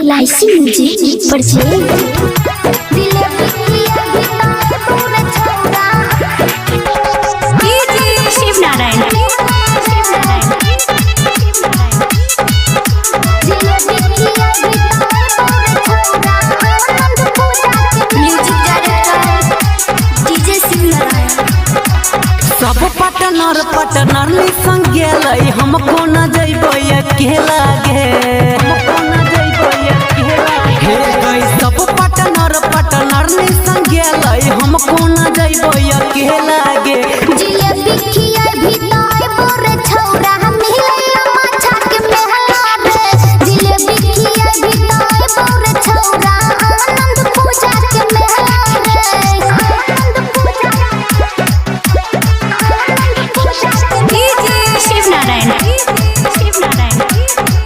LIC music पर Shiv Narayan, Shiv Narayan. Music director DJ Shiv Narayan. सब पटनर पटनर संग गेलै, हम कोना जइबै अकेला गे, हम कोना जइबै अकेला हे गई। सब पटनर पटनर संग गेलै, हम कोना जइबै अकेला गे। जिलेबी खिया भीतर बोर छौरा मिलैया माछा के मेहला रे। जिलेबी खिया भीतर बोर छौरा आनंद पूजा के मेहला रे। आनंद पूजा, आनंद पूजा के। शिव नारायण, शिव नारायण।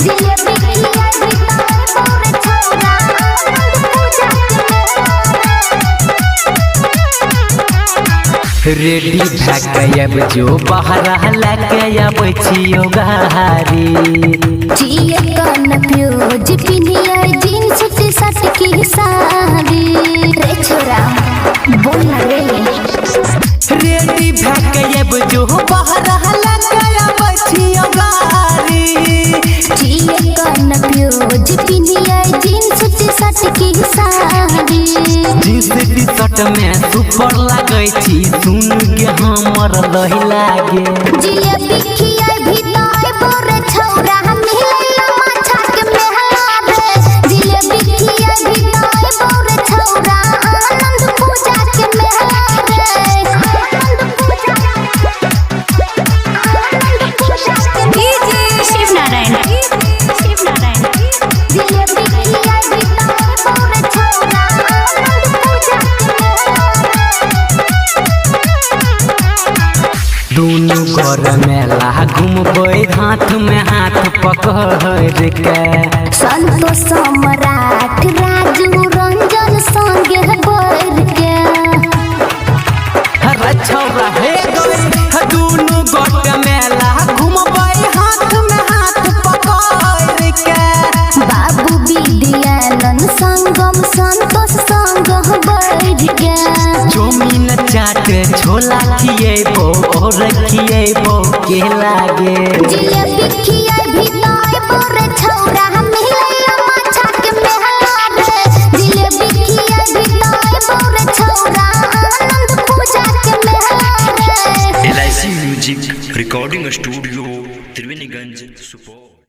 जिलेबी खिया भीतर बोर छौरा आनंद पूजा के मेहला रे। रेडी भए के आब जो बहरा लए के आबै छियौ गाड़ी। जिए कन प्योज पिनिया जींस टी शर्ट की साड़ी रे। छोरा बोल ना रे। रेडी भए के आब जो बहरा लए के आबै छियौ गाड़ी। जिए कन प्योज पिनिया जींस टी शर्ट की साड़ी। जींस टी शर्ट में सुपर लागै छी, सुन के हमर लही लागे। जिलेबी खिया भीतर बोर छौरा मिलैया माछा के मेहला रे। जिलेबी खिया भीतर बोर छौरा आनंद पूजा के मेहला रे। आनंद पूजा, आनंद पूजा के। शिव नारायण, शिव नारायण। जिलेबी खिया भीतर बोर छौरा आनंद पूजा के मेहला रे। दुनू घर मेला घुमबै हाथ में हाथ पकड़ के। संतोष।